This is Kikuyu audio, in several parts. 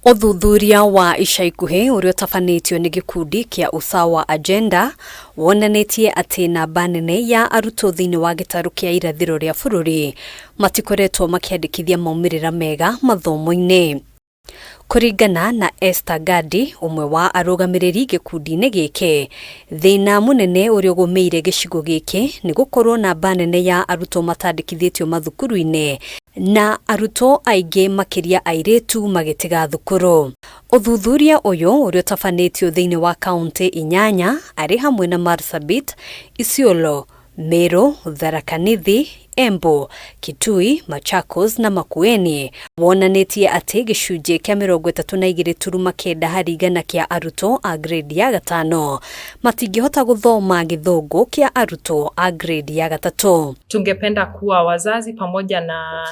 Ũthuthuria wa ica ikuhĩ ũrĩa ũtabanĩtio nĩ gĩkundi kĩa Usawa Agenda wonanĩtie atĩ namba nene ya arutwo thĩinĩ wa gĩtarũ kĩa irathĩro rĩa bũrũri matikoretwo makĩandĩkithia maumĩrĩra mega mathomo-inĩ. Kũringana na Esther Gadi, ũmwe wa arũgamĩrĩri gĩkundi-inĩ gĩkĩ, thĩna mũnene ũrĩa ũgũmĩire gĩcigo gĩkĩ nĩ gũkorwo namba nene ya arutwo matandĩkithĩtio mathukuru-inĩ na arutwo aingĩ makĩria airĩtu magĩtiga thukuru. Ũthuthuria ũyũ ũrĩa ũtabanĩtio thĩinĩ wa kauntĩ inyanya arĩ hamwe na Marsabit, Isiolo, Meru, Tharaka Nithi, Embu, Kitui, Machakos na Makueni wonanĩtie atĩ gĩcunjĩ kĩa 32.9 harĩ igana kĩa arutwo a grade ya gatano matingĩhota gũthoma gĩthũngũ kĩa arutwo a grade ya gatatũ. Tungependa kuwa wazazi pamoja na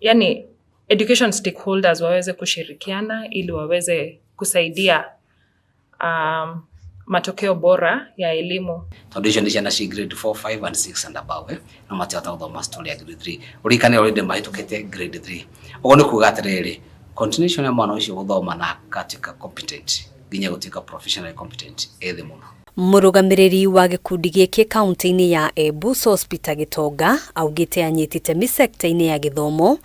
yani education stakeholders waweze kushirikiana ili waweze kusaidia matokeo bora ya elimu. Tondũ icio nĩ ciana ci grade 4, 5 and 6 and above, eh? No matihota gũthoma story ya grade 3. Ũririkane already mahĩtũkĩte grade 3. Ũguo nĩ kuga atĩrĩrĩ, continuation ya mwana ũcio gũthoma na agatuĩka competent nginya gũtuĩka professionally competent ĩ thĩ mũno. Mũrũgamĩrĩri wa gĩkundi gĩkĩ kaunti-inĩ ya Embu Sospeter Gĩtonga augĩte anyiti itemi sekta-inĩ ya gĩthomo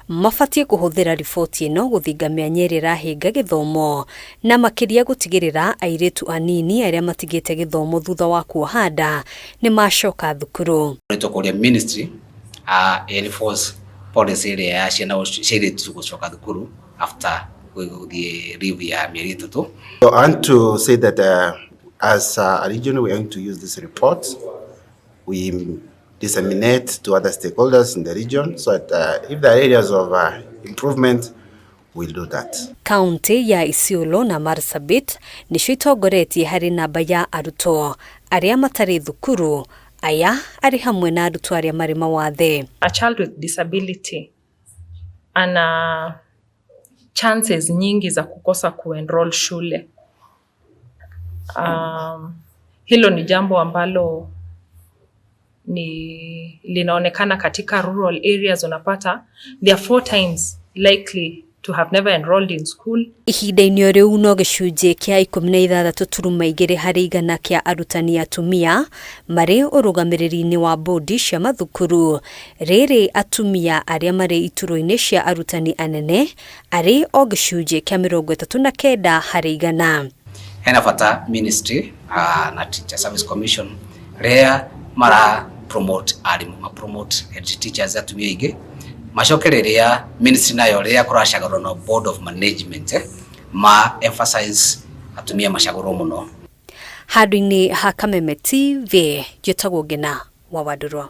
mabatiĩ kũhũthĩra riboti ĩno gũthinga mĩanya ĩrĩa ĩrahĩnga gĩthomo na makĩria gũtigĩrĩra airĩtu anini arĩa matigĩte gĩthomo thutha wa kuoha nda nĩ macoka thukuru. Nĩ tũkũria ministry enforce policy ĩrĩa ya ciana cia airĩtu gũcoka thukuru after gũthiĩ leave ya mĩeri 3. So I want to say that as a region we are going to use this report. We disseminate to other stakeholders in the region so that if there are areas of improvement, we'll do that. Kaunti ya Isiolo na Marsabit nĩcio itongoretie harĩ namba ya arutwo arĩa matarĩ thukuru, aya arĩ hamwe na arutwo arĩa marĩ mawathe. A child with disability ana chances nyingi za kukosa kuenroll shule. Hilo ni jambo ambalo ni linaonekana katika rural areas. Unapata they are 4 times likely to have never enrolled in school. Ihinda-inĩ o rĩu no gĩcunjĩ kĩa 16.2 harĩ igana kĩa arutani atumia marĩ ũrũgamĩrĩri-inĩ wa bodi cia mathukuru. Rĩrĩ atumia arĩa marĩ iturwa-inĩ cia arutani anene arĩ o gĩcunjĩ kĩa 39 harĩ igana. Hena bata ministry na Teacher Service Commission rĩrĩa mara promote arimũ, ma promote head teachers atumia aingĩ, macoke rĩrĩa ministry nayo rĩrĩa kũracagũrwo na board of management, ma emphasize atumia macagũrwo mũno. Handũ-inĩ ha Kameme TV, njĩtagwo Ngina wa Wandũrwa.